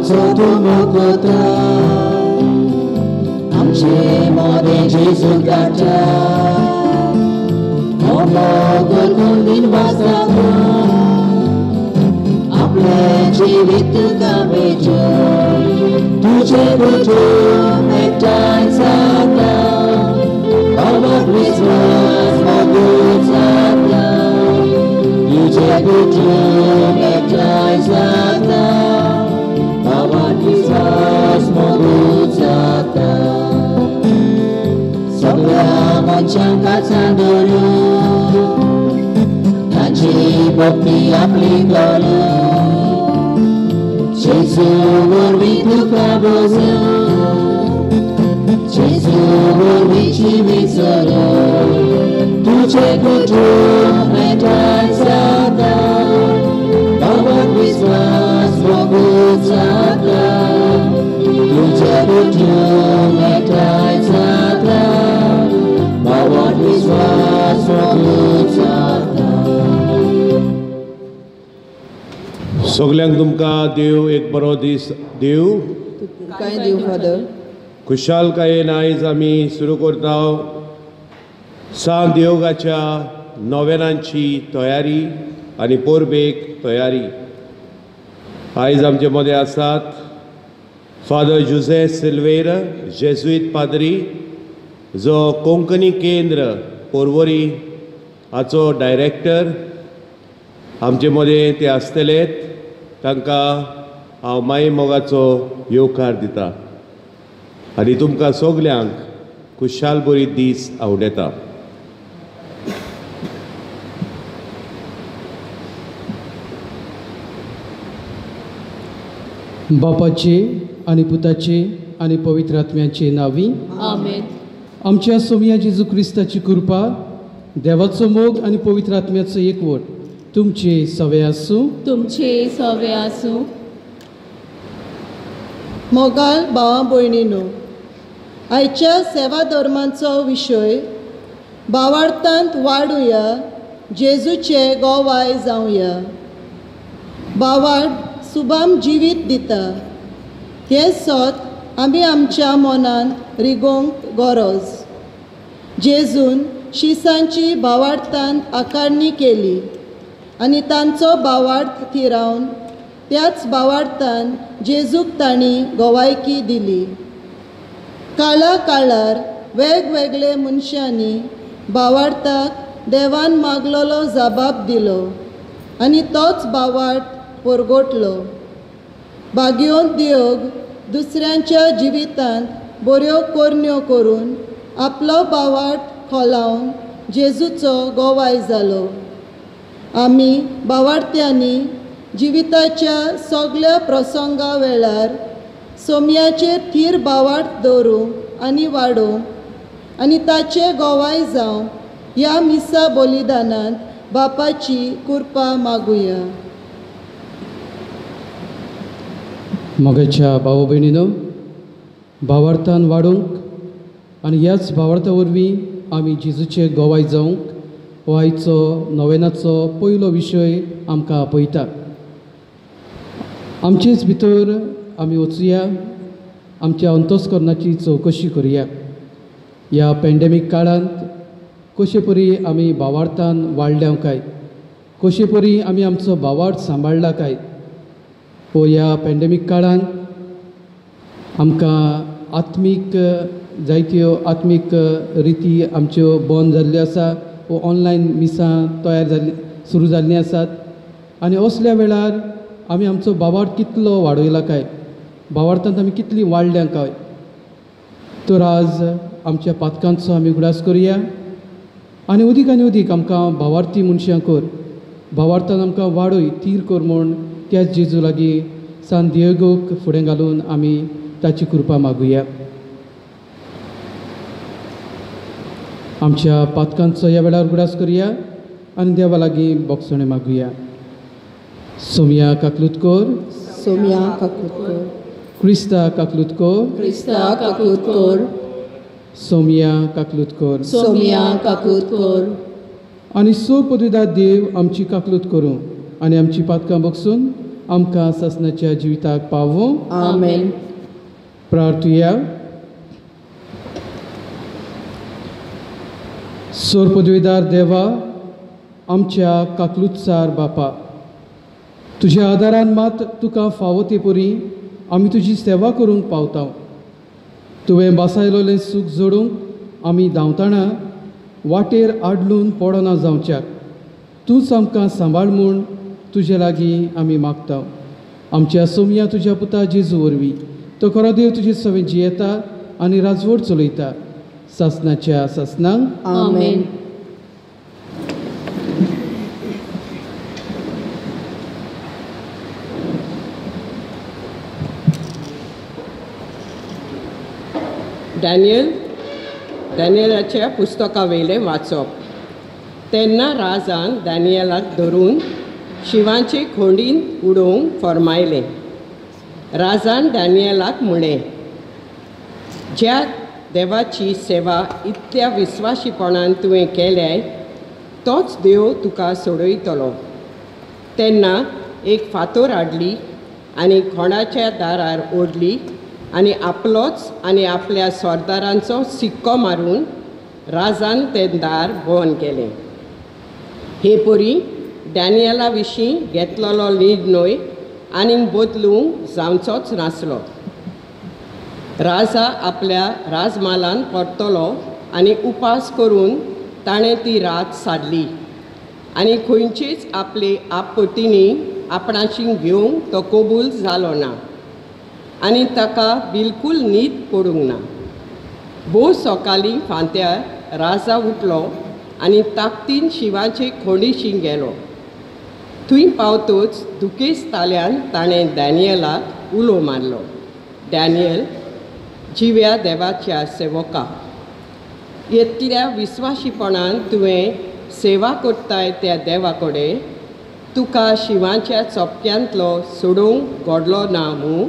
आमचो तूं मोगता आमचे मोदें जेजू काडटा हो मोग कोण दिनवास आपलें जिवीत तुका भेटून तुजें कुटूंब एकठांय जाता बाबा क्रिस्मस मोगूच जाता तुजें कुटूंब एकठांय जाता बाबा क्रिस्मस मोगूच जाता सगळ्या मनशांक काळजांत दवरून तांची भक्ती आपली करून जेजू वरवीं तुका भजूं जेजू वरवीं जिवीत चलोवं तुजें कुटूंब एकठांय जाता बाबा क्रिस्मस मोगूच जाता तुजें कुटूंब एकठांय जाता बाबा क्रिस्मस मोगूच जाता. सगल्यांक तुमकां देव एक बरो दीस दिवं. काय दिवं फादर. खुशालकायेन आयज आमी सुरू करता सांत योगाच्या नोवेनांची तयारी आनी परबेक तयारी. आयज आमचे मदें आसात फादर जुझे सिल्वेर, जेजुईत पाद्री, जो कोंकणी केंद्र पोरवरी हाचो डायरेक्टर. आमचे मदें ते आसतले, तांकां हांव माई मोगाचो येवकार दिता आनी तुमकां सगल्यांक खुशाल बरी दीस आवडटा. बापाचे आनी पुताचे आनी पवित्र आत्म्याचे नांवी आमेन. आमच्या सोमया जेजू क्रिस्ताची कृपा, देवाचो मोग आनी पवित्र आत्म्याचो एकवट तुमचे सवे आसूं. तुमचे सवे आसूं. मोगाल भावा भयणीनो, आयच्या सेवा धर्माचो विशय भावार्थांत वाडुया, जेजूचे गोवाय जावया. भावार्थ सुबाम जिवीत दिता हें सत आमी आमच्या मनांत रिगोवंक गरज. जेजून शिसांची भावार्थांत आकारणी केली आनी तांचो भावार्थ थिरावन त्याच भावार्थान जेजूक तांणी गोवायकी दिली. काळा काळार वेगवेगळे मनशांनी भावार्थाक देवान मागलेलो जबाब दिलो आनी तोच भावार्थ परगटलो. भाग्योन दियोग दुसऱ्यांच्या जिवितांत बऱ्यो करण्यो करून आपलो भावार्थ खोलावन जेजूचो गोवाय जालो. आमी भावार्थ्यांनी जिविताच्या सगळ्या प्रसंगा वेळार सोम्याचेर थीर भावार्थ दवरूंक आनी वाडोवंक आनी ताचे गोवाय जावंक ह्या मिसा बलिदानांत बापाची कृपा मागुया. मोगाच्या भाव भयणीनो, भावार्थान वाडोवंक आनी ह्याच भावार्था वरवीं आमी जेजूचे गोवाय जावंक हो आयचो नोवेनाचो पयलो विशय आमकां आपयता. आमचेच भितर आमी वचुया, आमच्या अंतस्करणाची चवकशी करुया. ह्या पॅन्डेमीक काळांत कशे परी आमी भावार्थान वाडल्या काय, कशे परी आमी आमचो भावार्थ सांबाळ्ळा काय, हो ह्या पॅन्डेमीक काळांत आमकां आत्मीक जायत्यो आत्मीक रिती आमच्यो बंद जाल्ल्यो आसा, वो ऑनलायन मिसां तयार जाल्ली सुरू जाल्लीं आसात. आनी असल्या वेळार आमी आमचो भावार्थ कितलो वाडयला काय, भावार्थांत आमी कितली वाडल्या काय. तर आज आमच्या पातकांचो आमी उगडास करुया आनी अदीक आनी अदीक आमकां भावार्थी मनशां कर, भावार्थान आमकां वाडय, थीर कर म्हूण त्याच जेजू लागीं सान दिएगोक फुडें घालून आमी ताची कृपा मागुया. आमच्या पातकांचो ह्या वेळार उगडास करुया आनी देवा लागीं बोगसणें मागुया. सोमया काकलूत कर, सोमया काकलूत कर, क्रिस्ता काकलूत कर, क्रिस्ता काकलूत कर, सोमया काकलूत कर, सोमया काकलूत कर. आनी सो पदवीदार देव आमची काकलूत करूं आनी आमची पातकां बगसून आमकां सासणाच्या जिविताक पावों. आमेन. प्रार्थुया. सोर पदवीदार देवा, आमच्या काकलुतसार बापा, तुज्या आदारान मात तुका फावो ते परी आमी तुजी सेवा करूंक पावता. तुवें बासायलोलें सूख जोडूंक आमी धांवतना वाटेर आडलून पडना जावच्याक तूंच आमकां सांबाळ म्हूण तुजे लागीं आमी मागता. आमच्या सोमया तुज्या पुता जेजू वरवीं तो खरो देव तुजे सवें जियेता आनी राजवट चलयता सासणाच्या सासणांक. आमेन. डॅनियलाच्या पुस्तकावयलें वाचप. तेन्ना राजान डॅनियलाक धरून शिवांचे खोंडीन उडोवंक फर्मायलें. राजान डॅनियलाक म्हणलें, ज्या देवाची सेवा इतल्या विस्वाशीपणान तुवें केल्याय तोच देव तुका सोडयतलो. तेन्ना एक फातोर हाडली आनी खोंडाच्या दारार ओडली आनी आपलोच आनी आपल्या सरदारांचो सिक्को मारून राजान तें दार बंद केलें. हे परी डॅनियला विशीं घेतलेलो निर्णय आनीक बदलूंक जावचोच नासलो. राजा आपल्या राजमालान परतलो आनी उपास करून ताणें ती रात सारली आनी खंयचीच आपली आपत्तीनी आपणाशी घेवंक तो कबूल जालो ना आनी ताका बिलकूल न्हीद पडूंक ना. भोव सकाळीं फांत्यार राजा उठलो आनी ताकदीन शिवाचे खोंडीशी गेलो. थंय पावतच दुखेस्ताल्यान ताणें डॅनियलाक उलो मारलो, डॅनियल, जिव्या देवाच्या सेवका, इतल्या विस्वाशीपणान तुवें सेवा करताय त्या देवा कडेन तुका शिवाच्या चोपक्यांतलो सोडोवंक घडलो ना मूं?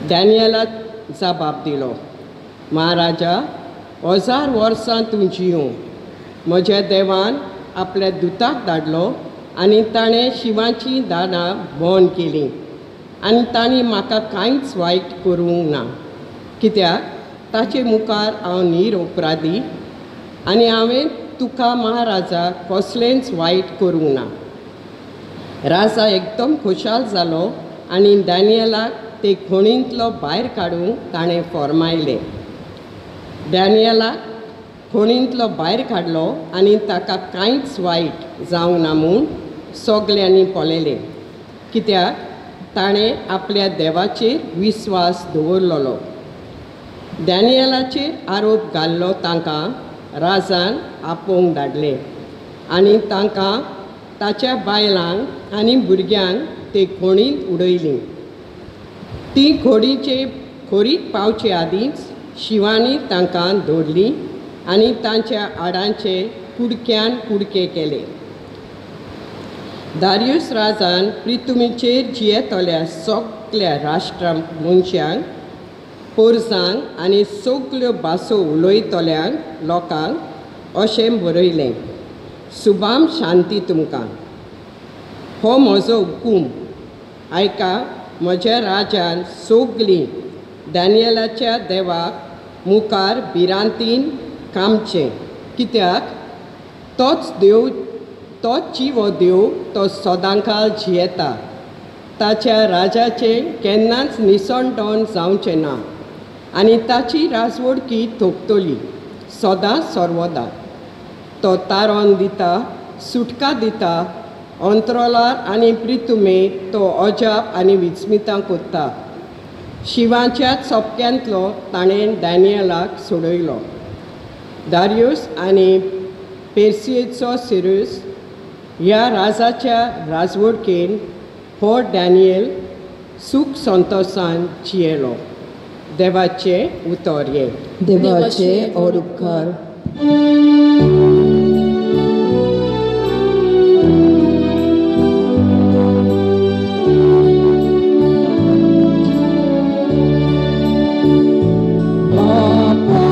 डॅनियलाक जबाब दिलो, महाराजा, 1000 वर्सां तूं जियों. म्हज्या देवान आपल्या दुताक धाडलो आनी ताणें शिवाचीं दानां बंद केलीं आनी तांणी म्हाका कांयच वायट करूंक ना, कित्याक ताचे मुखार हांव निरअपराधी आनी हांवें तुका महाराजा कसलेंच वायट करूंक ना. राजा एकदम खुशाल जालो आनी डॅनियलाक ते खोणींतलो भायर काडूंक ताणें फर्मायलें. डॅनियलाक खोणींतलो भायर काडलो आनी ताका कांयच वायट जावंक ना म्हूण सगल्यांनी पळयलें, कित्याक ताणें आपल्या देवाचेर विस्वास दवरलेलो. डॅनियलाचेर आरोप घाल्लो तांकां राजान आपोवंक धाडले आनी तांकां ताच्या बायलांक आनी भुरग्यांक ते खोणींत उडयलीं. ती खोडीचे खोरीक पावचे आदींच शिवानी तांकां दवरलीं आनी तांच्या हाडांचे कुडक्यान कुडके केले. दारियूस राजान प्रिथुमीचेर जियेतल्या सगल्या राष्ट्रा मनशांक, पोरसांक आनी सगल्यो भासो उलयतल्यांक लोकांक अशें बरयलें, सुभाम शांती तुमकां. हो म्हजो हुकूम आयका. म्हज्या राजान सगलीं डॅनियलाच्या देवाक मुखार भिरांतीन कामचें, कित्याक तोच देव, तोच जिवो देव, तो सदांकाळ जियेता. ताच्या राजाचें केन्नाच निसणटण जावचें ना आनी ताची राजवडकी थोपतली सदां सर्वदा. तो तारण दिता, सुटका दिता, अंतरोलार आनी प्रितुमे तो अजाप आनी विस्मितां करता. शिवाच्या चोपक्यांतलो ताणें डॅनियलाक सोडयलो. दारियूस आनी पेर्सियेचो सिरूस ह्या राजाच्या राजवडकेन हो डॅनियल सूख संतोसान जियेलो. देवाचें उतर हें. देवाचे और उपकार. बापा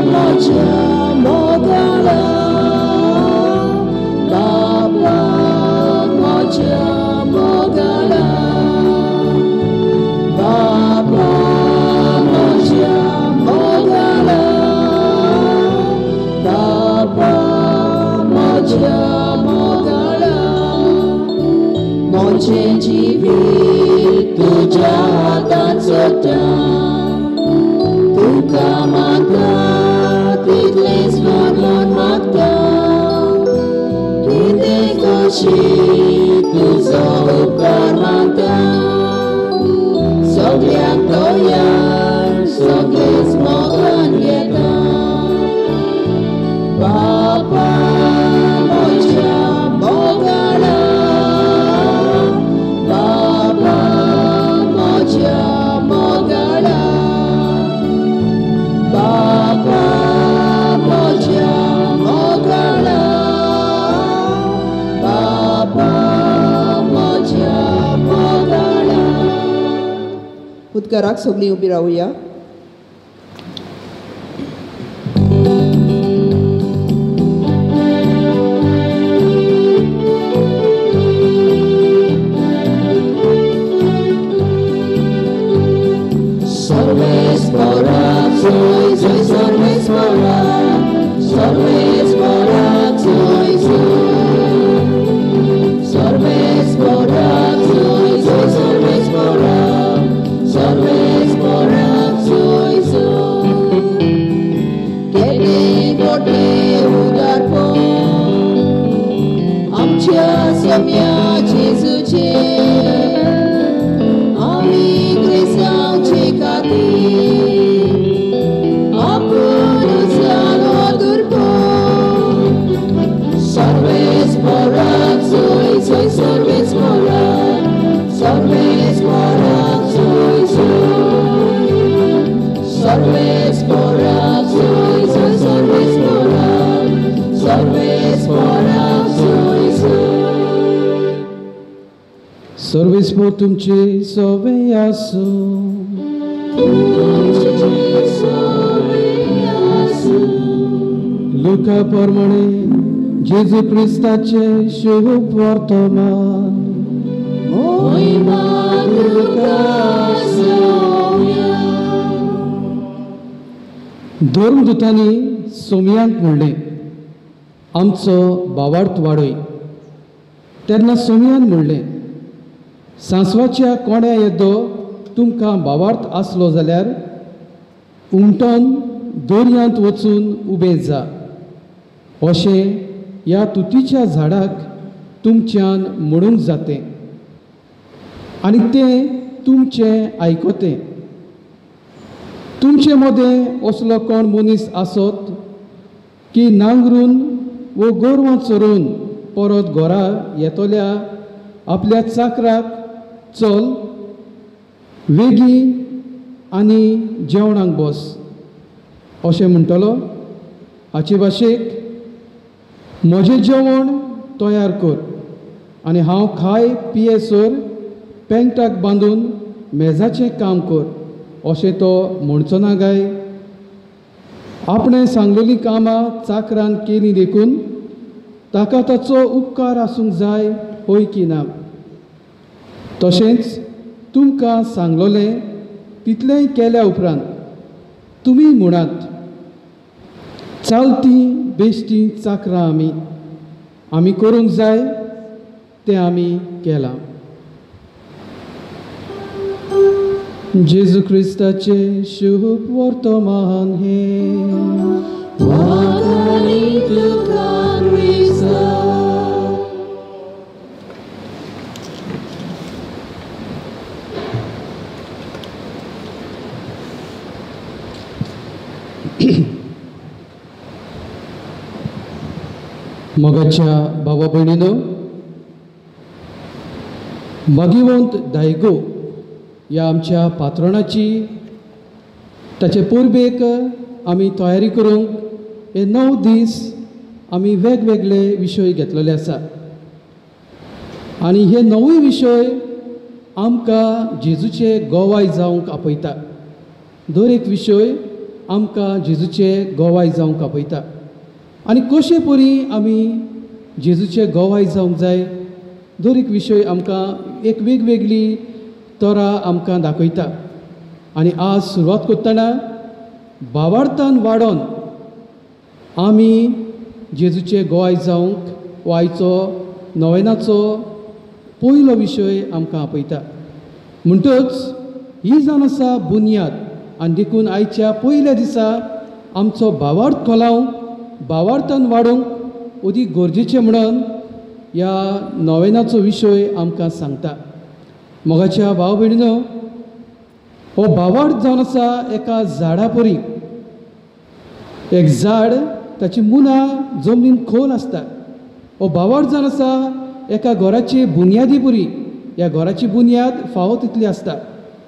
म्हज्या मोगाळा, बापा म्हज्या मोगाळा. म्हजें जिवीत तुज्या हातांत सोडटा तुका मागता तितलेंच मन मागता कितें कशी तुजो उपकार मानता सगळ्यांक तयार सगळेच मोगान घेता बापा म्हज्या मोगाळा बापा म्हज्या मोगाळा बापा म्हज्या मोगाळा बापा म्हज्या मोगाळा. उदकाराक सगळीं उबी रावया. सर्वेस्पोर तुमचे सोवे आसूं. लुका प्रमाणे जेजू क्रिस्ताचे शुभ वर्तमान. धर्मदूतांनी सोमयांक म्हणलें, आमचो भावार्थ वाडय. तेन्ना सोमयान म्हणलें, सांसवाच्या कोण्या येदो तुमकां भावार्थ आसलो जाल्यार उमटोन दर्यांत वचून उबें जा, अशें ह्या तुतीच्या झाडाक तुमच्यान म्हणूंक जातें आनी तें तुमचें आयकतें. तुमचे मदें असलो कोण मनीस आसत की नांगरून वो गोरवां चरोवन परत घरा येतल्या आपल्या चाकराक चल वेगीं आनी जेवणाक बस अशें म्हणटलो? हाचे भाशेक म्हजें जेवण तयार कर आनी हांव खाय पियेसर पेंटाक बांदून मेजाचें काम कर अशें तो म्हणचो ना काय? आपणें सांगलेलीं कामां चाकरान केलीं देखून ताका ताचो उपकार आसूंक जाय हय की ना? तशेंच तुमकां सांगलोलें तितलेंय केल्या उपरांत तुमी म्हणात, चालती बेश्टी चाकरां आमी आमी करूंक जाय तें आमी केलां. जेजू क्रिस्ताचें शुभ वर्तमान हें. मोगाच्या भावा भयणीनो, भाग्यवंत दायगो ह्या आमच्या पात्रणाची ताचे परबेक आमी तयारी करूंक हे 9 दीस आमी वेगवेगळे विशय घेतलेले आसा आनी हे 9 विशय आमकां जेजूचे गोवाय जावंक आपयता. दर एक विशय आमकां जेजूचे गोवाय जावंक आपयता आनी कशे परी आमी जेजूचे गोवाय जावंक जाय दर एक विशय आमकां एक वेगवेगळी तरा आमकां दाखयता. आनी आज सुरवात करतना भावार्थान वाडोवन आमी जेजूचे गोवाय जावंक वायचो नोवेनाचो पयलो विशय आमकां आपयता. म्हणटच ही जावन आसा बुन्याद आनी देखून आयच्या पयल्या दिसा आमचो भावार्थ खोलावंक, भावार्थान वाडोवंक अदीक गरजेचें म्हणून ह्या नोवेनाचो विशय आमकां सांगता. मोगाच्या भाव भयणीनो, हो भावार्थ जावन आसा एका झाडा परी. एक झाड ताची मुनां जमनीन खोल आसता. हो भावार्थ जावन आसा एका घराची बुन्यादी परी. ह्या घराची बुन्याद फावो तितली आसता.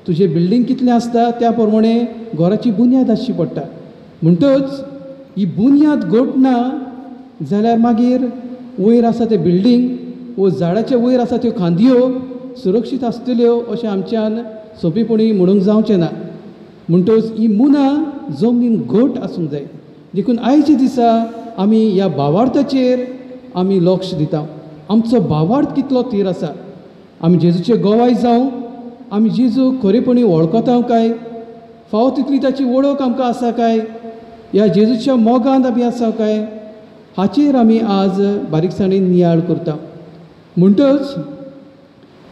तुजें बिल्डींग कितलें आसता त्या प्रमाणे घराची बुन्याद आसची पडटा. म्हणटच ही बुन्याद घट ना जाल्यार मागीर वयर आसा तें बिल्डींग वो झाडाचे वयर आसा त्यो खांदयो सुरक्षीत आसतल्यो अशें आमच्यान सोंपेपणी म्हणूंक जावचें ना. म्हणटच ही मुनां जमनीन घट आसूंक जाय. देखून आयच्या दिसा आमी ह्या भावार्थाचेर आमी लक्ष दिता. आमचो भावार्थ कितलो थीर आसा, आमी जेजूचे गोवाय जावं, आमी जेजू खरेपणी वळखता काय, फावो तितली ताची वळख आमकां आसा काय, ह्या जेजूच्या मोगांत आमी आसा काय, हाचेर आमी आज बारीकसाणेन नियाळ करता. म्हणटच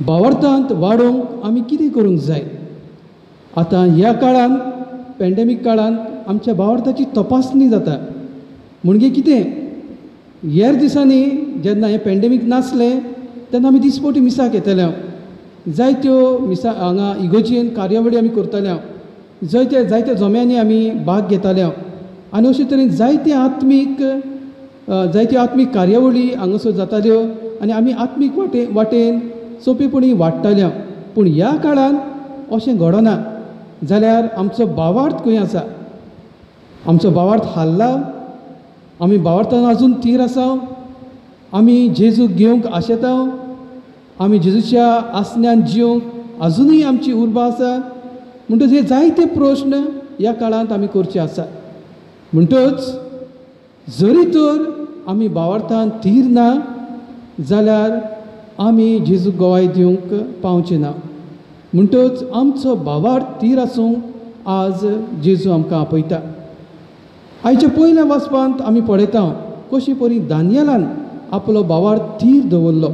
भावार्थांत वाडोवंक आमी कितें करूंक जाय? आतां ह्या काळांत, पॅन्डेमीक काळांत आमच्या भावार्थाची तपासणी जाता. म्हणजे कितें, हेर दिसांनी जेन्ना हें पॅन्डेमीक नासलें तेन्ना आमी दिसपटी मिसाक येताले, जायत्यो मिसा हांगा इगोर्जेन कार्यावळी आमी करताले, जायते जायत्या जम्यांनी आमी भाग घेताले आनी अशे तरेन जायते आत्मीक कार्यावळी हांगासर जाताल्यो आनी आमी आत्मीक वाटेन सोंपेपणी वाडटाले. पूण ह्या काळांत अशें घडना जाल्यार आमचो भावार्थ खंय आसा? आमचो भावार्थ हाल्ला? आमी भावार्थान अजून थीर आसा? आमी जेजूक घेवंक आशेता? आमी जेजूच्या आसण्यान जिवंक अजुनूय आमची उर्बा आसा? म्हणटच हे जायते प्रश्न ह्या काळांत आमी करचे आसा. म्हणटच जरी तर आमी भावार्थान थीर ना जाल्यार आमी जेजूक गवाय दिवंक पावचे ना. म्हणटच आमचो भावार्थ थीर आसूंक आज जेजू आमकां आपयता. आयच्या पयल्या वाचपांत आमी पळयता कशी परी दानियलान आपलो भावार्थ थीर दवरलो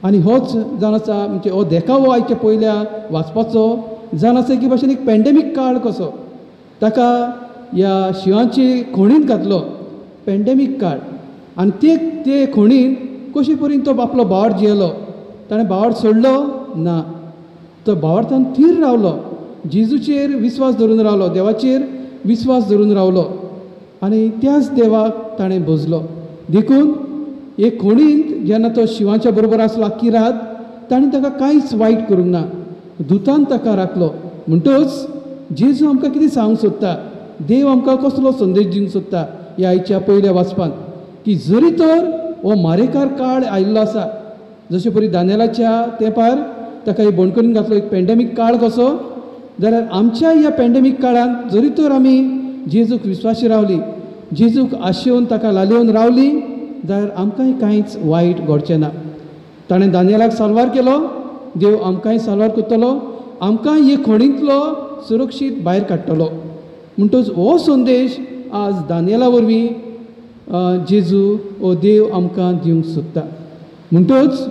आनी होच जावन आसा म्हणजे हो देखावो आयच्या पयल्या वाचपाचो जावन आसा की भाशेन एक पॅन्डेमीक काळ कसो ताका ह्या शिंवाचे खोणीन घातलो, पॅन्डेमीक काळ. आनी ते ते खोणीन कशे परीन तो आपलो भावार्थ जियेलो. ताणें भावार्थ सोडलो ना, तो भावार्थान थीर रावलो, जेजूचेर विस्वास धरून रावलो, देवाचेर विस्वास धरून रावलो आनी त्याच देवाक ताणें भजलो. देखून एक खोणींत जेन्ना तो शिंवाच्या बरोबर आसलो आख्खी रात ताणें ताका कांयच वायट करूंक ना, दुतान ताका राखलो. म्हणटच जेजू आमकां कितें सांगूंक सोदता, देव आमकां कसलो संदेश दिवंक सोदता ह्या आयच्या पयल्या वाचपांत, की जरी तर हो मारेकार काळ आयिल्लो आसा, जशे परी दानियलाच्या तेंपार ताका एक बंदखणीन घातलो, एक पॅन्डेमीक काळ कसो, जाल्यार आमच्या ह्या पॅन्डेमीक काळांत जरी तर आमी जेजूक विस्वाशी रावली, जेजूक आशेवन ताका लालेवन रावली जाल्यार आमकांय कांयच वायट घडचें ना. ताणें दानियलाक साल्वार केलो, देव आमकांय साल्वार करतलो, आमकांय हे खोणींतलो सुरक्षीत भायर काडटलो. म्हणटच हो संदेश आज दानियला वरवीं जेजू हो देव आमकां दिवंक सोदता. म्हणटच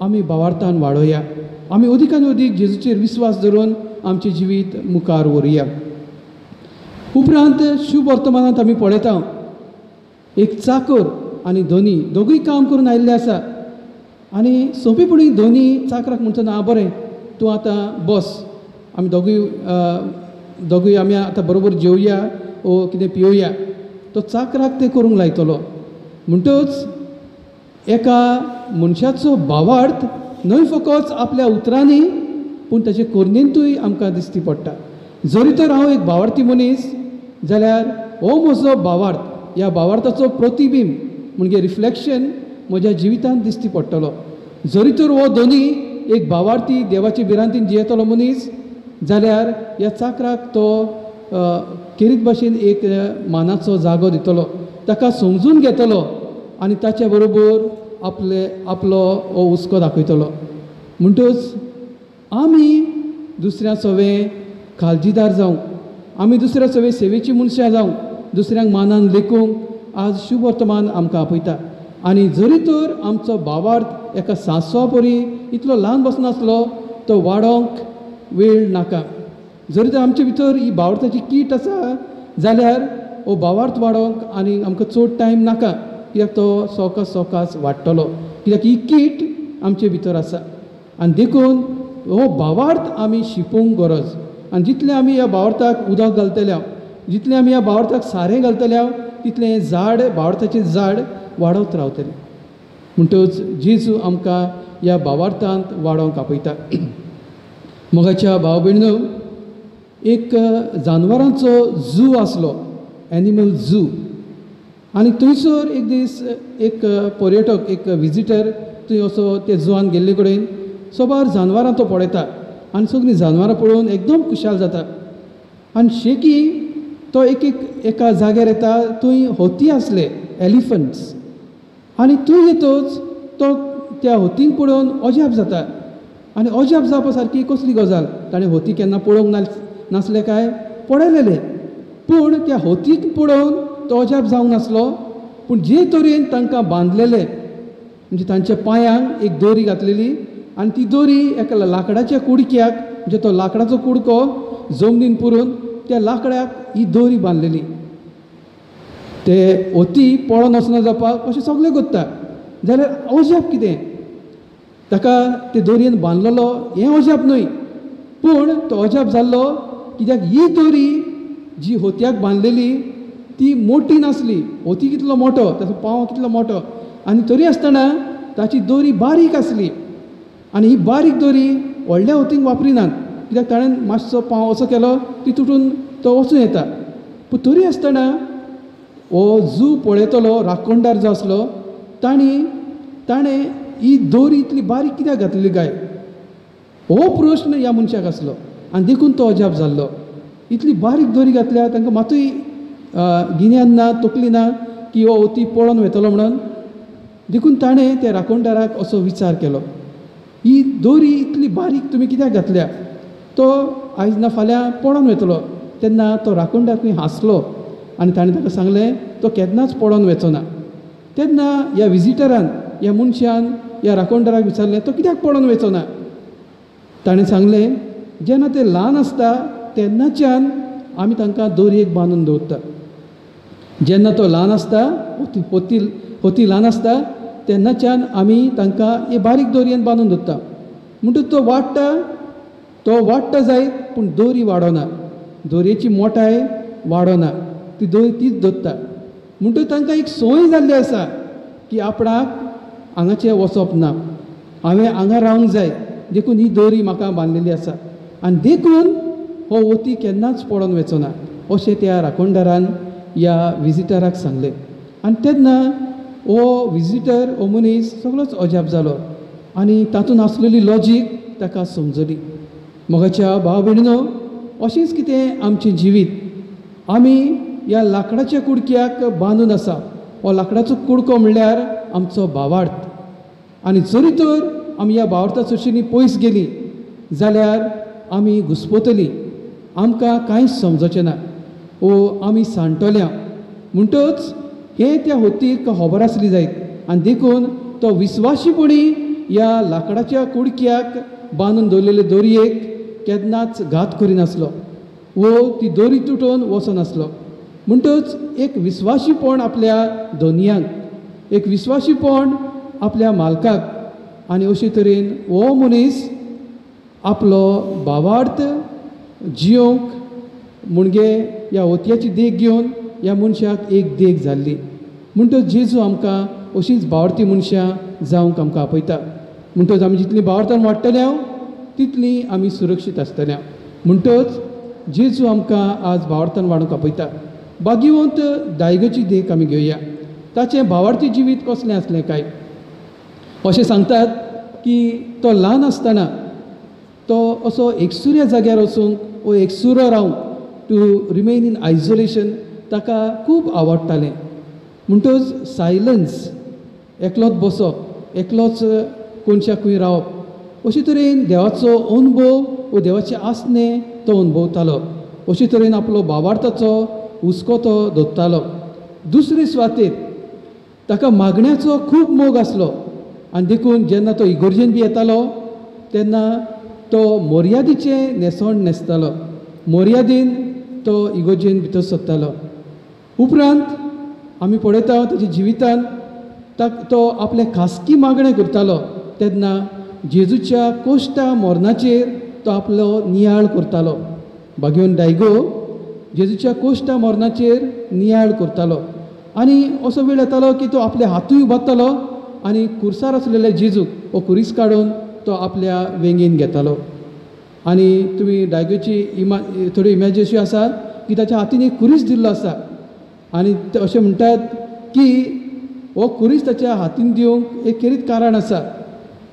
आमी भावार्थान वाडोवया, आमी अदीक आनी अदीक जेजूचेर विस्वास धरून आमचें जिवीत मुखार व्हरुया. उपरांत शुभ वर्तमानांत आमी पळयता एक चाकर आनी धनी दोगूय काम करून आयिल्ले आसा आनी सोंपेपणी धनी चाकराक म्हणटा ना बरें तूं आतां बस, आमी दोगूय आमी आतां बरोबर जेवया ओ कितें पिवया. तो चाकराक तें करूंक लायतलो. म्हणटच एका मनशाचो भावार्थ न्हय फकत आपल्या उतरांनी पूण ताचे कोरणेंतूय आमकां दिसती पडटा. जरी तर हांव एक भावार्थी मनीस जाल्यार हो म्हजो भावार्थ, ह्या भावार्थाचो प्रतिबिंब म्हणजे रिफ्लेक्शन म्हज्या जिवितांत दिसती पडटलो. जरी तर हो दोनी एक भावार्थी देवाचे भिरांतीन जियेतलो मनीस जाल्यार ह्या चाकराक तो खेरीत भाशेन एक मानाचो जागो दितलो, ताका समजून घेतलो आनी ताच्या बरोबर आपले आपलो हो हुस्को दाखयतलो. म्हणटच आमी दुसऱ्या सवे काळजीदार जावंक, आमी दुसऱ्या सवे सेवेची मनशां जावंक, दुसऱ्यांक मानान लेखूंक आज शुभ वर्तमान आमकां आपयता. आनी जरी तर आमचो भावार्थ एका सांसवा परी इतलो ल्हान बसनासलो, तो वाडोवंक वेळ नाका. जरी तर आमचे भितर ही भावार्थाची कीट आसा जाल्यार हो भावार्थ वाडोवंक आनी आमकां चड टायम नाका, कित्याक तो सवकास सवकास वाडटलो, कित्याक ही कीट आमचे भितर आसा. आनी देखून हो भावार्थ आमी शिकोवंक गरज. आनी जितलें आमी ह्या भावार्थाक उदक घालतले, जितलें आमी ह्या भावार्थाक सारें घालतले, तितलें हें झाड भावार्थाचें झाड वाडत रावतलें. म्हणटच जेजू आमकां ह्या भावार्थांत वाडोवंक आपयता. मोगाच्या भाव भयणीनो, एक जानवरांचो झू आसलो, एनिमल झू, आनी थंयसर एक दीस एक पर्यटक, एक विजिटर थंय असो ते झुवान गेल्ले कडेन सोबार जानवरां तो पळयता आनी सगळीं जानवरां पळोवन एकदम खुशाल जाता. आनी शेकी तो एक एक एका जाग्यार येता, थंय हती आसले, एलिफंट्स, आनी थंय येतच तो त्या हतींक पळोवन अजाप जाता. आनी अजाप जावपा सारकी कसली गजाल, ताणें हती केन्ना पळोवंक नासले काय पळयलेले, पूण त्या हतीक पळोवन तो अजाप जावंक नासलो. पूण जे तरेन तांकां बांदलेले, म्हणजे तांच्या पांयांक एक दोरी घातलेली आनी ती दोरी एका लांकडाच्या कुडक्याक, म्हणजे तो लांकडाचो कुडको जमनीन पुरून त्या लांकडाक ही दोरी बांदलेली. ते हती पळोवन वचना जावपाक अशें सगळें करता जाल्यार अजाप कितें, ताका ते दोरयेन बांदलेलो हें अजाप न्हय, पूण तो अजाप जाल्लो कित्याक ही दोरी जी हतयाक बांदलेली ती मोटी नासली. हती कितलो मोटो, ताचो पांव कितलो मोटो, आनी तरी आसतना ताची दोरी बारीक आसली. आनी ही बारीक दोरी व्हडल्या हतींक वापरिनात, कित्याक ताणें मातसो पांव असो केलो ती तुटून तो वचूं येता. पूण तरी आसतना हो झू पळयतलो राखणदार जो आसलो ताणें ही दोरी इतली बारीक कित्याक घातलेली काय, हो प्रश्न ह्या मनशाक आसलो. आनी देखून तो अजाप जाल्लो. इतली बारीक दोरी घातल्या तांकां मातूय गिन्यान ना, तकली ना की हो हती पळोवन वतलो म्हणून. देखून ताणें त्या राखणदाराक असो विचार केलो, ही दोरी इतली बारीक तुमी कित्याक घातल्या, तो आयज ना फाल्यां पळोवन वतलो. तेन्ना तो राखणदार खंय हांसलो आनी ताणें ताका सांगलें तो केन्नाच पळोवन वचो ना. तेन्ना ह्या विजिटरान, ह्या मनशान ह्या राखणदाराक विचारलें तो कित्याक पळोवन वचो ना. ताणें सांगलें जेन्ना ते ल्हान आसता तेन्नाच्यान आमी तांकां दोरयेक बांदून दवरता. जेन्ना तो ल्हान आसता, हती ल्हान आसता तेन्नाच्यान आमी तांकां हे बारीक दोरयेन बांदून दवरता. म्हणटकच तो वाडटा, तो वाडटा जायत पूण दोरी वाडना, दोरयेची मोटाय वाडना, ती दोरी तीच दवरता. म्हणटकच तांकां एक संवय जाल्ली आसा की आपणाक हांगाचें वचप ना, हांवें हांगा रावंक जाय, देखून ही दोरी म्हाका बांदलेली आसा आनी देखून हो हती केन्नाच पळोवन वचो ना, अशें त्या राखणदारान ह्या विजिटराक सांगलें. आनी तेन्ना हो विजिटर, हो मनीस सगळोच अजाप जालो आनी तातूंत आसलेली लॉजीक ताका समजली. मोगाच्या भाव भयणीनो, अशेंच कितें आमचें जिवीत, आमी ह्या लांकडाच्या कुडक्याक बांदून आसा. हो लांकडाचो कुडको म्हणल्यार आमचो भावार्थ. आनी जरी तर आमी ह्या भावार्था सोशींनी पयस गेलीं जाल्यार आमी घुस्पतलीं, आमकां कांयच समजचें ना, ओ आमी सांडटल्या. म्हणटच हें त्या हतीक खबर आसली जायत आनी देखून तो विस्वाशीपणी ह्या लांकडाच्या कुडक्याक बांदून दवरलेले दोरयेक केन्नाच घात करिनासलो वो ती दोरी तुटोवन वचनासलो. म्हणटच एक विस्वाशीपण आपल्या धनयांक, एक विस्वाशीपण आपल्या मालकाक, आनी अशे तरेन हो मनीस आपलो भावार्थ जियोंक म्हणजे ह्या हतयाची देख घेवन ह्या मनशाक एक देख जाल्ली. म्हणटच जेजू आमकां अशींच भावार्थी मनशां जावंक आमकां आपयता. म्हणटच आमी जितलीं भावार्थान वाडटले तितलीं आमी सुरक्षीत आसतले. म्हणटच जेजू आमकां आज भावार्थान वाडूंक आपयता. भाग्यवंत दायगोची देख आमी घेवया. ताचें भावार्थी जिवीत कसलें आसलें काय? अशें सांगतात की तो ल्हान आसतना तो असो एकसुऱ्या जाग्यार वचूंक वो एकसुरो रावंक, टू रिमेन इन आयसोलेशन, ताका खूब आवडटालें. म्हणटच सायलन्स, एकलोच बसप, एकलोच कोनशाकूय रावप, अशे तरेन देवाचो अनुभव वो देवाचें आसणें तो अनुभवतालो. अशे तरेन आपलो भावार्थाचो हुस्को तो दोत्तालो. दुसरे सुवातेर ताका मागण्याचो खूब मोग आसलो. आनी देखून जेन्ना तो इगोर्जेन बी येतालो तेन्ना तो मोर्यादीचें न्हेसण न्हेसतालो, मोर्यादीन तो इगोर्जेन भितर सरतालो. उपरांत आमी पळयता ताच्या जिवितान तो आपलें खासगी मागणें करतालो तेन्ना जेजूच्या कोश्टा मरणाचेर तो आपलो नियाळ करतालो. भाग्योन डायगो जेजूच्या कोश्टा मरणाचेर नियाळ करतालो आनी असो वेळ येतालो की तो आपले हातूय उबारतालो आनी कुर्सार आसलेल्या जेजूक हो कुरीस काडून तो आपल्या वेंगेन घेतालो. आनी तुमी डायगोची थोड्यो इमेजी अश्यो आसात की ताच्या हातीन एक कुरीस दिल्लो आसा आनी ते अशें म्हणटात की हो कुरीस ताच्या हातीन दिवंक एक खेरीत कारण आसा.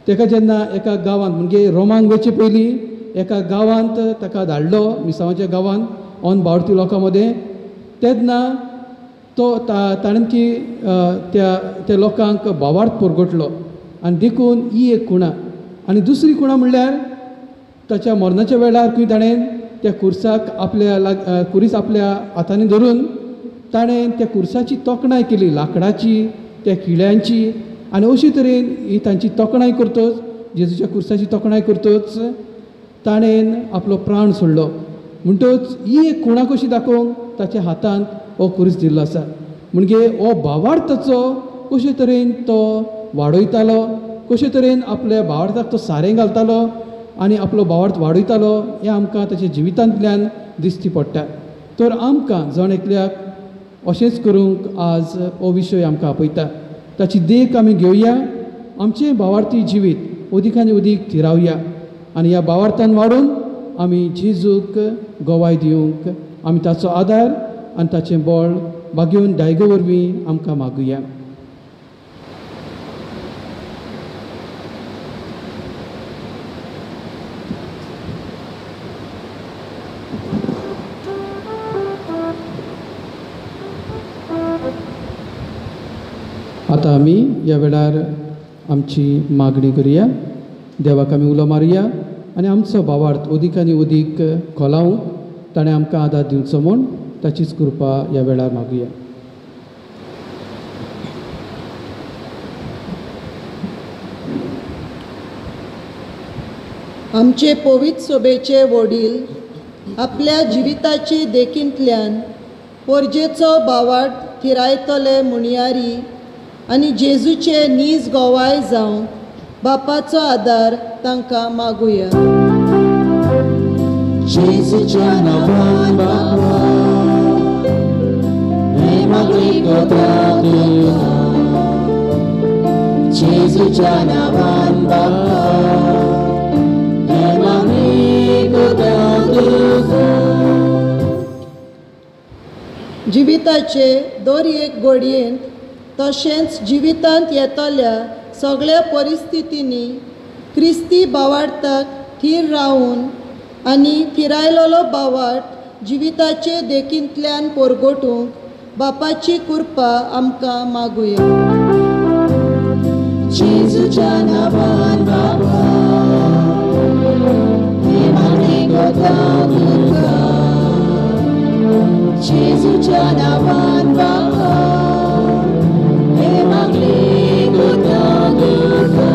ताका जेन्ना एका गांवांत म्हणजे रोमांक वचचे पयलीं एका गांवांत ताका धाडलो, मिसांवाच्या गांवांत ऑन बावडती लोकां मदें, तेन्ना तो ताणें की त्या लोकांक भावार्थ परगटलो आनी देखून ही एक खुणा. आनी दुसरी खुणा म्हणल्यार ताच्या मरणाच्या वेळार खंय ताणें त्या कुर्साक आपल्या कुरीस आपल्या हातांनी धरून ताणें त्या कुर्साची तोखणाय केली, लांकडाची, त्या किळ्यांची. आनी अशे तरेन ही तांची तोखणाय करतच, जेजूच्या कुर्साची तोखणाय करतच ताणें आपलो प्राण सोडलो. म्हणटच ही एक खुणा कशी दाखोवंक ताच्या हातांत हो कुरीस दिल्लो आसा. म्हणजे हो भावार्थाचो कशे तरेन तो वाडयतालो, कशे तरेन आपल्या भावार्थाक तो सारें घालतालो आनी आपलो भावार्थ वाडयतालो हें आमकां ताच्या जिवितांतल्यान दिश्टी पडटा. तर आमकां जण एकल्याक अशेंच करूंक आज हो विशय आमकां आपयता. ताची देख आमी घेवया, आमचें भावार्थी जिवीत अदीक आनी अदीक थिरावया आनी ह्या भावार्थान वाडून आमी जेजूक गवाय दिवंक आमी ताचो आदार आनी ताचें बळ भाग्योन डायगो वरवीं आमकां मागुया. आतां आमी ह्या वेळार आमची मागणी करुया, देवाक आमी उलो मारुया आनी आमचो भावार्थ अदीक आनी अदीक खोलावंक ताणें आमकां आदार दिवचो म्हूण ताचीच कृपा ह्या वेळार मागुया. आमचे पवित्र सोबेचे वडील आपल्या जिविताचे देखींतल्यान पोरजेचो भावार्थ थिरायतले मुणयारी आनी जेजूचे नीज गोवाय जावंक बापाचो आदार तांकां मागुया. जेजूच्या नांवान बापा हे मागणी करता तुका, जेजूच्या नांवान बापा हे मागणी करता तुका. जिविताचे दर एक घडयेंत तशेंच जिवितांत येतल्या सगळ्या परिस्थितींनी क्रिस्ती भावार्थाक थीर रावून आनी थिरायलेलो भावार्थ जिविताचे देखींतल्यान परगटूंक बापाची कृपा आमकां मागुया. जेजूच्या नांवान बापा हे मागणी करता तुका, जेजूच्या नांवान बापा हे मागणी करता तुका.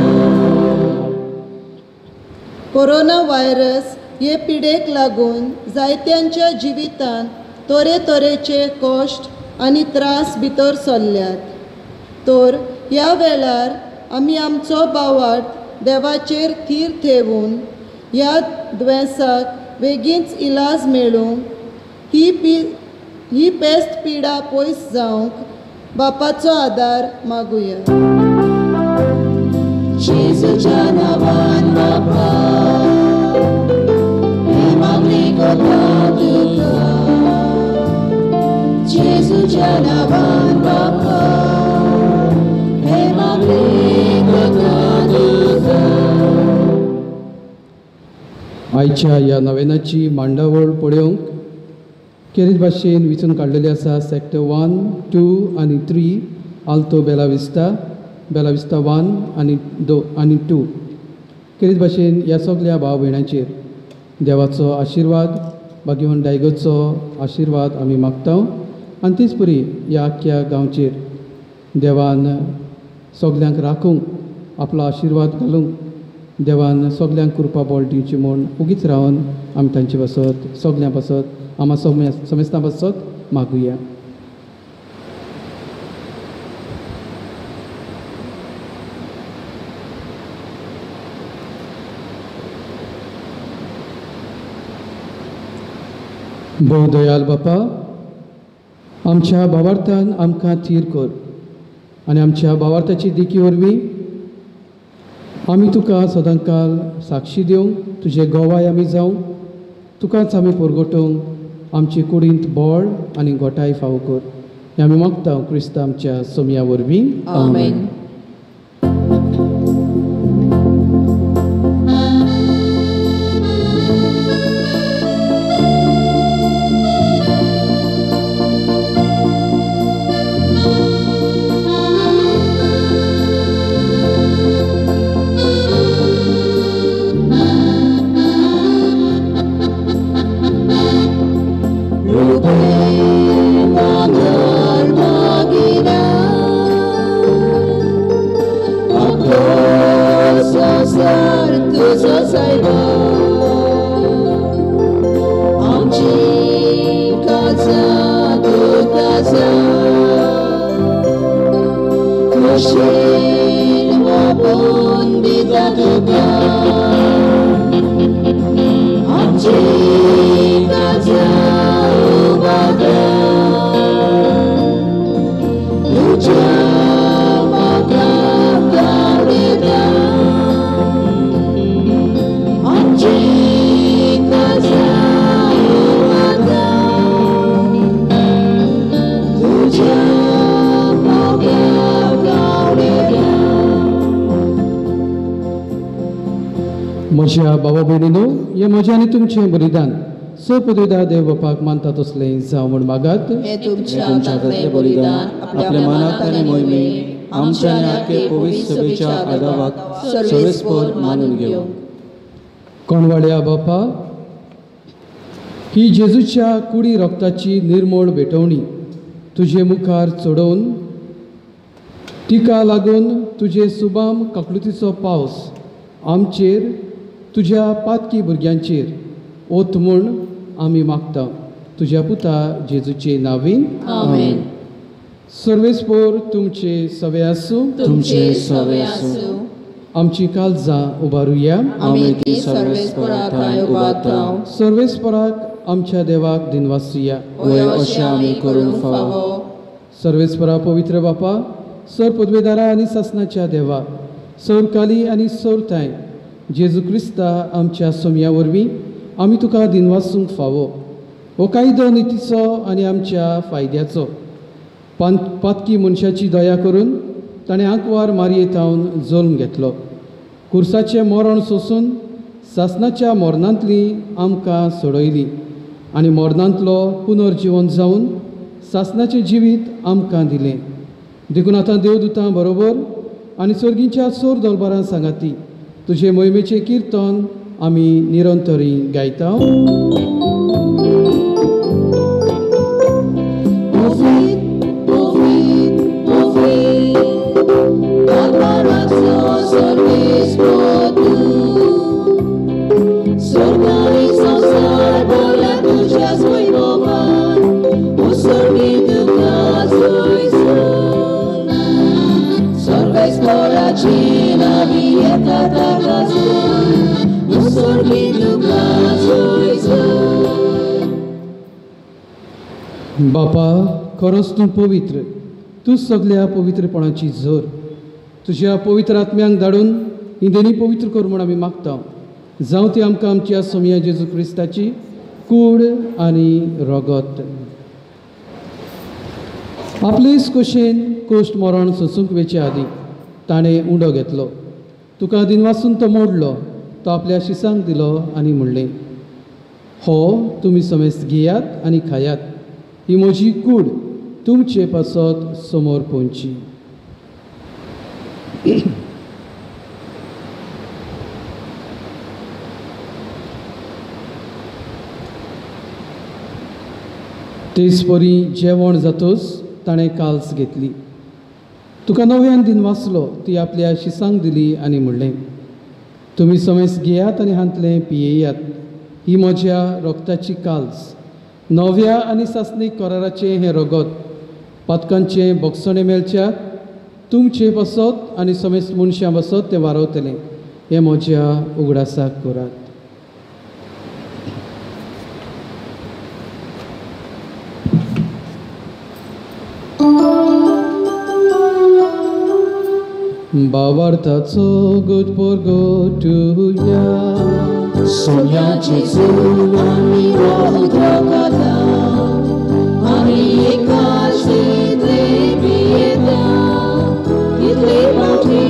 कोरोना व्हायरस हे पिडेक लागून जायत्यांच्या जिवितांत तरेतरेचे कश्ट आनी त्रास भितर सरल्यात. तर ह्या वेळार आमी आमचो भावार्थ देवाचेर थीर ठेवून ह्या दुयेंसाक बेगीनच इलाज मेळूंक, ही पेस्त पिडा पयस जावंक बापाचो आदार मागुया. जेजूच्या नांवान बापा हे मागणी करता तुका, जेजूच्या नांवान बापा हे मागणी करता तुका. आयच्या ह्या नवेनाची मांडावळ पळोवंक खेरीत भाशेन विचून काडलेली आसा. सेक्टर 1, 2 आनी 3 आल्तो बेला विस्ता, बेला विस्ता 1 आनी 2 आनी 2. खेरीत भाशेन ह्या सगल्या भाव भयणांचेर देवाचो आशिर्वाद, भाग्यवान डायगोचो आशिर्वाद आमी मागता आनी तेच परी ह्या आख्ख्या गांवचेर देवान सगल्यांक राखूंक आपलो आशिर्वाद घालूंक देवान सगल्यांक कृपा बळ दिवची म्हूण उगीच रावन आमी तांचे पासत सगल्यां पासत आमा समेस्तां पासत मागुया. भोव दयाल बापा, आमच्या भावार्थान आमकां थीर कर आनी आमच्या भावार्थाची देखी वरवीं आमी तुका सदांकाल साक्षी दिवंक, तुजे गोवाय आमी जावंक, तुकाच आमी परगटोवंक आमचे कुडींत बळ आनी गोठाय फावो कर. हें आमी मागता क्रिस्त आमच्या सोमया वरवीं. आमेन. म्हज्या बाबा भयणीनो, हे म्हजें आनी तुमचें बलिदान स पदवीदार देव बापाक मानता तसलें जावं म्हूण मागात. हें तुमच्या हातांतलें बलिदान आपल्या मनात आनी मोहिमेन आमच्या आनी आख्खे पवित्र सभेच्या आदावाक सर्वेस्पर मानून घेवं. कोणवाड्या बापा, ही जेजूच्या कुडी रक्ताची निर्मोळ भेटवणी तुजे मुखार चडोवन तिका लागून तुजे सुबाम काकलुतीचो पावस आमचेर तुज्या पातकी भुरग्यांचेर ओत म्हूण आमी मागता तुज्या पुता जेजूचे नावीन. आमेन. सर्वेस्पोर तुमचे सवे आसूं. तुमचे सवे आसूं. आमची काळजां उबारुया. आमी ती सर्वेस्पराक उबारता. सर्वेस्पराक आमच्या देवाक दिनवासुया. वय अशें आमी करूंक फावो. सर्वेस्परा पवित्र बापा, सर पदवेदारा आनी सासनाच्या देवा, सौरकाली आनी सौरताय जेजू क्रिस्ता आमच्या सोमया वरवीं आमी तुका दिनवासूंक फावो. हो कायदो नितीचो आनी आमच्या फायद्याचो. पातकी मनशाची दया करून ताणें आंकवार मारयेतावन जल्म घेतलो. कुर्साचें मरण सोसून सासनाच्या मरणांतली आमकां सोडयली आनी मरणांतलो पुनर्जिवन जावन सासनाचें जिवीत आमकां दिलें. देखून आतां देवदूतां बरोबर आनी सर्गीच्या सोर दलबारां सांगाती तुजे मोहिमेचें किर्तन आमी निरंतरी गायता. बापा, खरोच तूं पवित्र, तूं सगल्या पवित्रपणाची झर. तुज्या पवित्र आत्म्यांक धाडून ही देणी पवित्र कर म्हूण आमी मागता. जावं ती आमकां आमच्या सोमया जेजू क्रिस्ताची कूड आनी रगत. आपलेच कशेन कोश्ट मरण सोसूंक वेचे आदीं ताणें उंडो घेतलो, तुका दिनवासून तो मोडलो, तो आपल्या शिसांक दिलो आनी म्हणलें, हो तुमी समेस्त घेयात आनी खायात, ही म्हजी कूड तुमचे पासत समोर पोंची. तेच परी जेवण जातच ताणें काल्स घेतली, तुका नव्यान दिन वाचलो, ती आपल्या शिसांक दिली आनी म्हणलें, तुमी समेस घेयात आनी हांतलें पियेयात. ही म्हज्या रोगताची काल्स, नव्या आनी सासणीक कराराचें हें रगत पातकांचें बोगसणें मेळच्या तुमचे बसत आनी समेस्त मनशां बसत तें वारवतलें. हें म्हज्या उगडासाक करात. बाबार्थाचो गुट परगटुया. सोम्याचे चूल आमी हो उदकाता, आमी एकाशींतले पियेता, इतले फावटी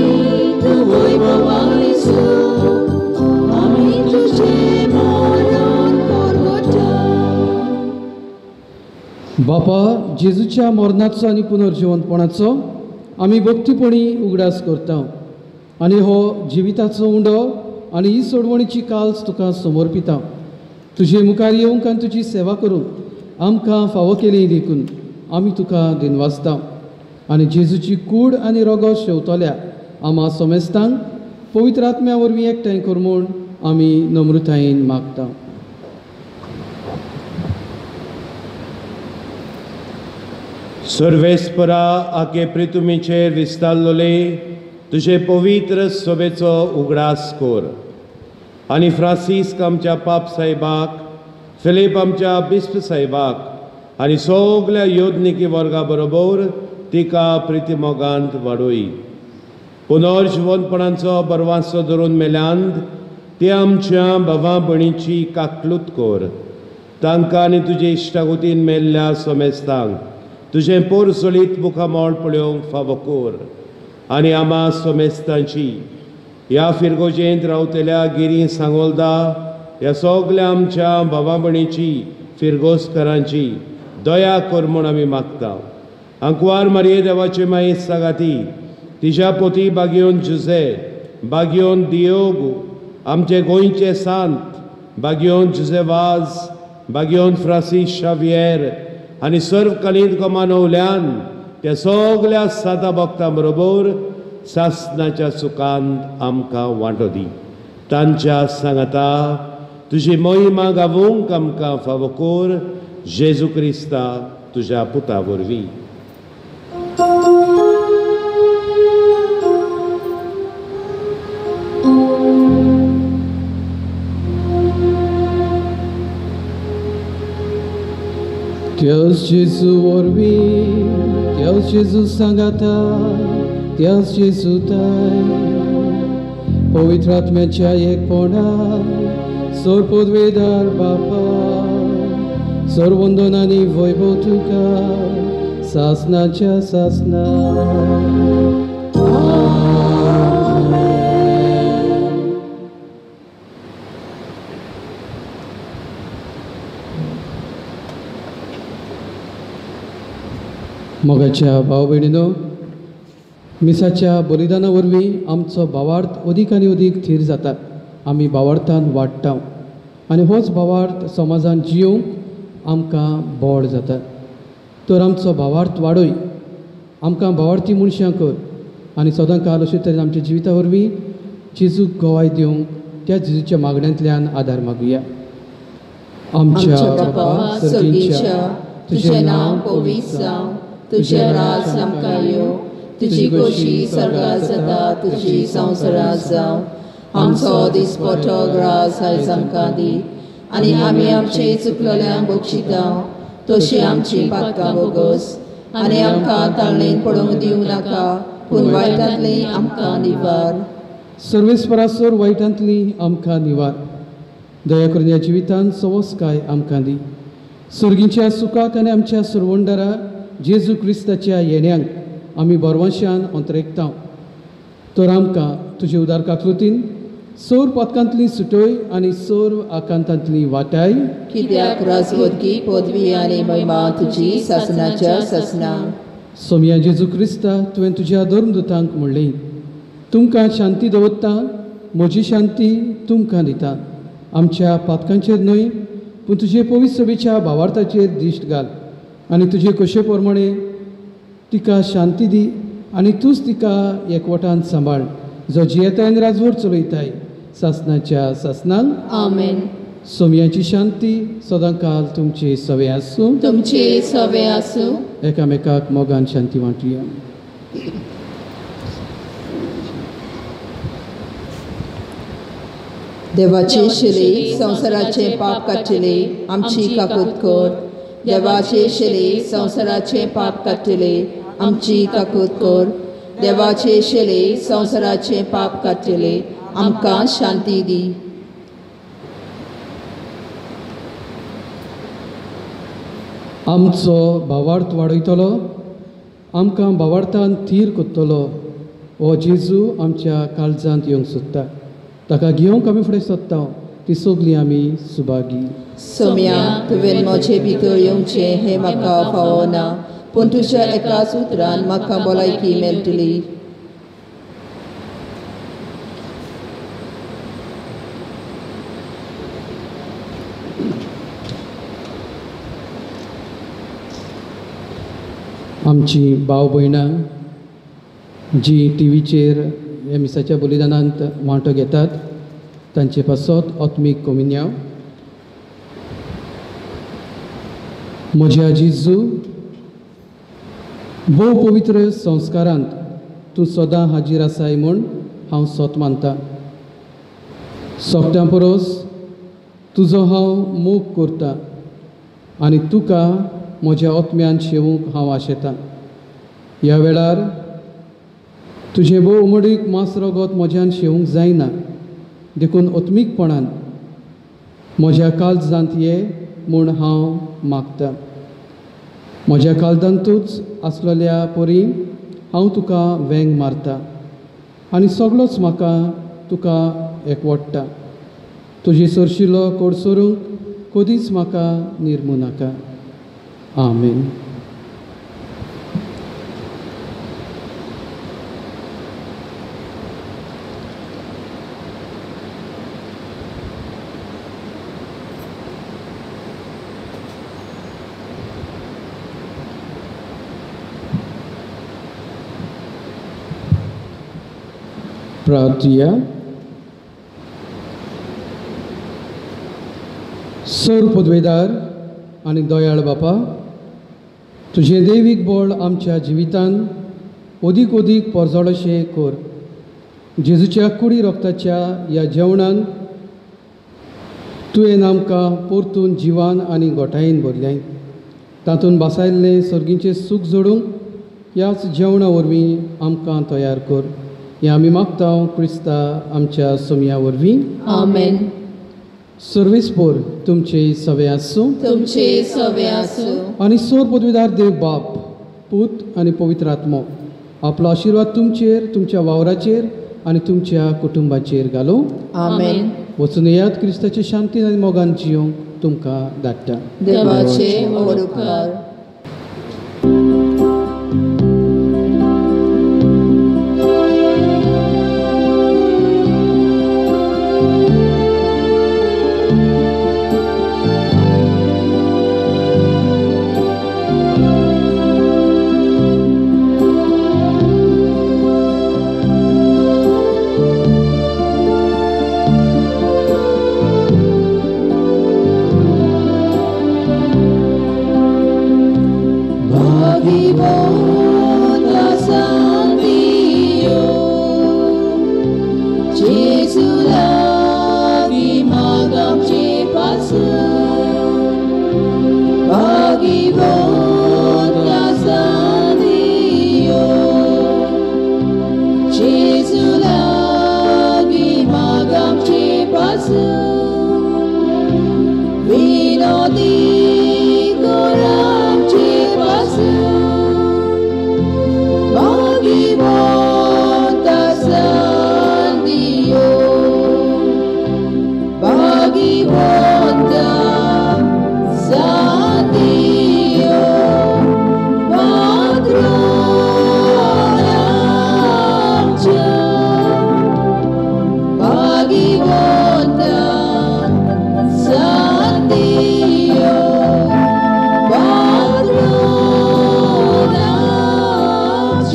तूं वैभवांगलीसो, आमी तुजें मरण परगटा. बापा, जेजूच्या मरणाचो आनी पुनर्जिवंतपणाचो आमी भक्तीपणी उगडास करता आनी हो जिविताचो उंडो आनी ही सोडवणीची काल्स तुका समर्पिता. तुजे मुखार येवंक आनी तुजी सेवा करूंक आमकां फावो केली देखून आमी तुका दिनवासता. आनी जेजूची कूड आनी रगत शेवतल्या आमा समेस्तांक पवित्र आत्म्या वरवीं एकठांय कर म्हूण आमी नम्रतायेन मागता. सर्वेस्परा आके प्रितुमीचेर विस्तारलोले तुजे पवित्र सभेचो उगडास कर आनी फ्रांसीस्क आमच्या पाप साहेबाक, फिलीप आमच्या बिस्प साहेबाक आनी सगल्या योधनिकी वर्गा बरोबर तिका प्रितीमोगांत वाडोय. पुनर्जिवंतपणाचो बरवासो धरून मेल्यांत ते आमच्या भावा भयणीची काकलूत कर. तांकां आनी तुजे इश्टागोतीन मेल्ल्या समेस्तांक तुजें पोरसोलीत मुखामळ पळोवंक फावो कर. आनी आमा समेस्तांची ह्या फिरगोजेंत रावतल्या गिरी सांगोलदा ह्या सगल्या आमच्या भावा भयणीची फिरगोजकारांची दया कर म्हूण आमी मागता. आंकवार मारये देवाचे माये सागाती, तिज्या पोती बागयोन जुजे, बागयोन दियोग, आमचे गोंयचे सांत बागयोन जुजे वाज, बागयोन फ्रांसीस शावियर आनी सर्व कलीन कमानवल्यान त्या सगल्या सादा भक्तां बरोबर सासनाच्या सुखांत आमकां वांटो दी. तांच्या सांगाता तुजी मोहिमा गावोवंक आमकां फावो कर, जेजू क्रिस्ता तुज्या पुता वरवीं. त्याच जेजू वरवीं, त्याच जेजू सांगाता, त्याच जेजू ताय, पवित्र आत्म्याच्या एकपणान सर्वपदवेदार बापा, सर्वंदन आनी वैभव तुका सासनाच्या सासना. मोगाच्या भाव भयणीनो, मिसाच्या बलिदाना वरवीं आमचो भावार्थ अदीक आनी अदीक थीर जाता. आमी भावार्थान वाडटा आनी होच भावार्थ समाजान जियोवंक आमकां बळ जाता. तर आमचो भावार्थ वाडय, आमकां भावार्थी मनशां कर आनी सदां काल अशे तरेन आमच्या जिविता वरवीं जेजूक गवाय दिवंक त्या जेजूच्या मागण्यांतल्यान आदार मागुया. आमच्या बापा सर्गीच्या, तुजें नांव पवित्र जावं, तुजें राज आमकां येवं, तुजी खोशी सर्गात जाता तुजी संवसारांत जावं. आमचो दिसपटो ग्रास आयज आमकां दी आनी आमी आमचे चुकलेल्यांक बक्षिता तशी आमची पातकां बोगस आनी आमकां ताळणेन पडोवंक दिवं नाका, पूण वायटांतली आमकां निवार. सर्वेस्परासर वायटांतली आमकां निवार. दया करून ह्या जिवितान सवसकाय आमकां दी. सर्गीच्या सुखाक आनी आमच्या सुरवंडरा जेजू क्रिस्ताच्या येण्यांक आमी बरवंशान अंतरेकता. तर आमकां तुजे उदार काकृतीन सौर पातकांतली सुटोय आनी सौर आकांतांतली वाटाय. कित्याक राजवटकी पदवी आनी महिमा तुजी सासनाच्या सासना. सोमया जेजू क्रिस्ता, तुवें तुज्या धर्मदूतांक म्हणलें, तुमकां शांती दवरता, म्हजी शांती तुमकां दिता. आमच्या पातकांचेर न्हय पूण तुजे पवित्र सभेच्या भावार्थाचेर दिश्ट घाल आनी तुजे कशे प्रमाणे तिका शांती दी आनी तूंच तिका एकवटान सांबाळ, जो जियेताय आनी राजवट चलयताय सासनाच्या सासनान. आमेन. सोमयाची शांती सदांकाल तुमचे सवे आसूं. तुमचे सवे आसूं. एकामेकाक मोगान शांती वांटया. देवाचे शिले संवसाराचे पाप काडटले आमची काकूत कर. देवाचे शिले संवसाराचे पाप काडटले आमची काकूत कर. देवाचे शिले संवसाराचे पाप काडटले आमकां शांती दी. आमचो भावार्थ वाडयतलो, आमकां भावार्थान थीर करतलो हो जेजू आमच्या काळजांत येवंक सोदता. ताका घेवंक आमी फुडें सोदता, ती सगळीं आमी सुभागी. सोम्या, तुवें म्हजे भितर येवचें हें म्हाका फावना, पूण तुज्या एकाच उतरान म्हाका भलायकी मेळटली. आमची भाव भयणां जी टी व्हीचेर ह्या मिसाच्या बलिदानांत वांटो घेतात तांचे पासत आत्मीक कोमिन्यांव. म्हज्या जेजू, भोव पवित्र संस्कारांत तूं सदां हाजीर आसाय म्हूण हांव सोत मानता. सोगट्यां परस तुजो हांव मोग करता आनी तुका म्हज्या आत्म्यान शेवूंक हांव आशेतां. ह्या वेळार तुजें भोव उमळीक मांस रगत म्हज्यान शेवूंक जायना, देखून आत्मीकपणान म्हज्या काळजांत ये म्हूण हांव मागता. म्हज्या काळजांतूच आसलेल्या परी हांव तुका वेंग मारता आनी सगळोच म्हाका तुका एकवडटा. तुजे सरशिलो कोडसरूंक कदीच म्हाका निर्मू नाका. आमेन. प्रार्थया. सर पदवेदार आनी दयाळ बापा, तुजें देवीक बळ आमच्या जिवितान अदीक अदीक परजळशें कर. जेजूच्या कुडी रोगताच्या ह्या जेवणान तुवें आमकां परतून जिवान आनी गोठायेन भरलें. तातूंत बसायल्लें सर्गीचें सूख जोडूंक ह्याच जेवणा वरवीं आमकां तयार कर. हें आमी मागता क्रिस्ता आमच्या सोमया वरवीं. आमेन. सर्वेस्पोर तुमचे सवे आसूं. तुमचे सवे आसूं. आनी सोर पदवीदार देव बाप, पूत आनी पवित्र आत्मो आपलो आशिर्वाद तुमचेर, तुमच्या वावराचेर आनी तुमच्या कुटुंबाचेर घालूं. आमेन. वचून येयात क्रिस्ताचे शांतीन आनी मोगान जियोंक तुमकां धाडटा. देवाचे व्हड उपकार.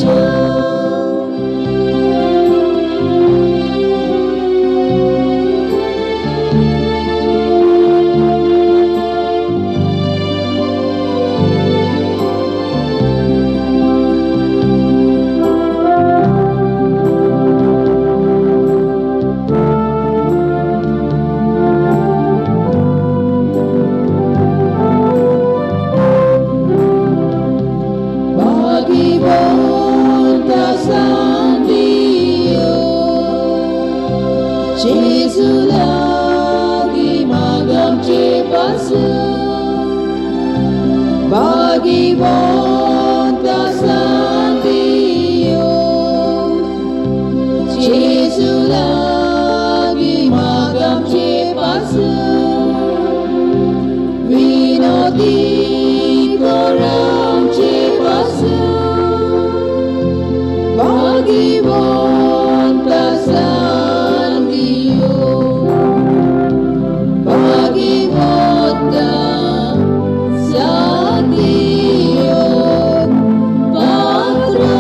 Bye. भागिवंत Dio, Gesù lagi magam cepasu, Vinoti koram cepasu, Bhagavanta Sandiyo, Bhagavanta Sandiyo, Patronamcha,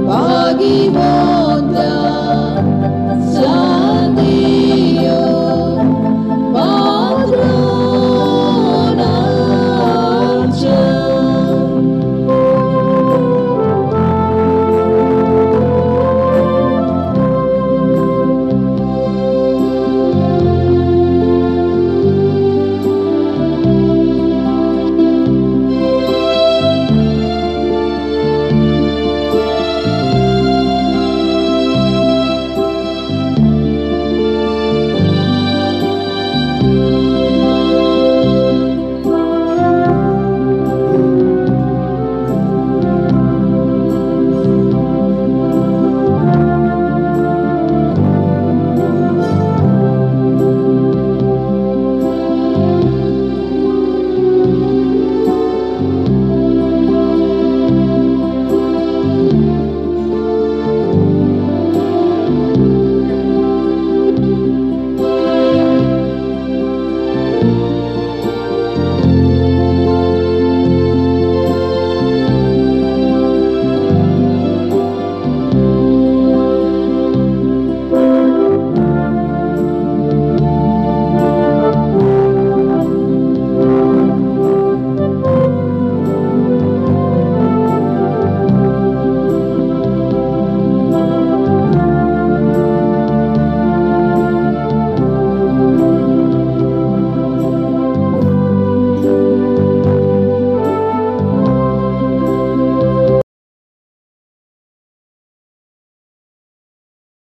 Bhagavanta